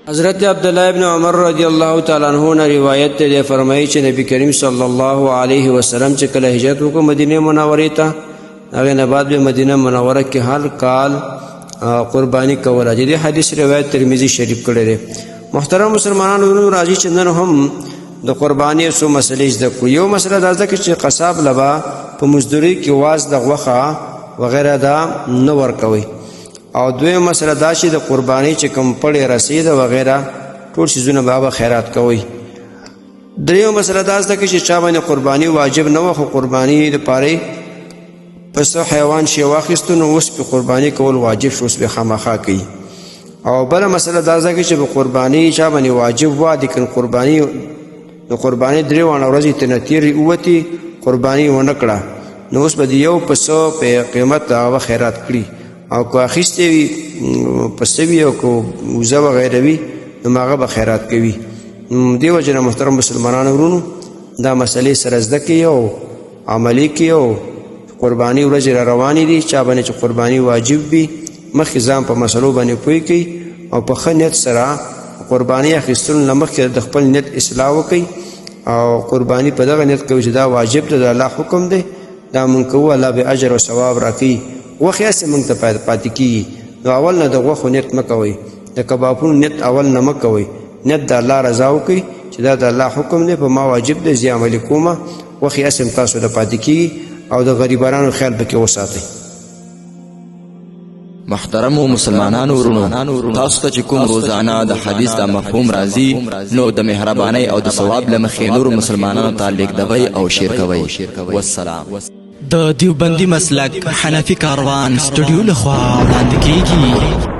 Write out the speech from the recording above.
حضرت عبدالله ابن عمر رضی الله تعالی عنہ نه روایت دی، فرمایي چې نبی کریم صلی الله علیه وسلم چې کله هجرت وکړ مدینه منورې ته، هغه نه بعد به مدینه منوره کې هر کال قرباني کوله. د دې حدیث روایت ترمذی شریف کړی دی. محترم مسلمانانو ورونو، راځي چې نن هم د قرباني څو مسلې زده کړو. یو مسله دا ده چې قصاب لبا په مزدوري کې واز د غوښه وغیره دا نه ورکوي، او دویمه مسله دا چې د قرباني چې کوم پړې رسید وغیره ټول څیزونه به خیرات کوي. دریمه مسله دا ده چې چا باندې قرباني واجب نه وه، خو قرباني د پاره پس حیوان شی واخیستو، نو اوس په قرباني کول واجب شو، اوس به خامخا کوي. او بله مسله دا ده چې په قرباني چا باندې واجب وه، لیکن قرباني د قرباني درې واړه ورځې ترې نه تېرې ووتې، قرباني ونه کړه، نو اوس به د یو پسه په قیمت هغه خیرات کړي، او که اخیستی وي پسه وي او که وزه وغیره وي، نو هغه به خیرات کوي. دې وجې نه محترم مسلمانانو ورونو، دا مسلې سره زده کړئ او عملي کړئ. او قرباني ورځې را روانې دي، چا باندې چې قرباني واجب وي، مخکې ځان په مسلو باندې پوه کړئ او په ښه نیت سره قرباني اخیستلو نه مخکې د خپل نیت اصلاح وکړئ، او قرباني په دغه نیت کوي چې دا واجب ده، د الله حکم دی، دا مونږ کوو، الله به اجر او ثواب راکوي. غوښې هسې مونږ ته پاتې کېږي، نو اول نه د غوښو نیت مه کوئ، د کبابونو نیت اول نه مه کوئ. نیت د الله رضا وکړئ چې دا د الله حکم دی، په ما واجب دی، زه عملي کوم. غوښې هسې هم تاسو له پاتې کېږي، او د غریبانو خیال پکې وساتئ. محترمو مسلمانانو ورونو، تاسو ته چې کوم روزانه د حدیث دا مفهوم راځي، نو د مهربانۍ او د ثواب له مخې نورو مسلمانانو ته لیږدوئ او شیر کوئ. والسلام. د دیوبندي مسلک حنفي کاروان سټډیو لخوا وړاندې کیږي.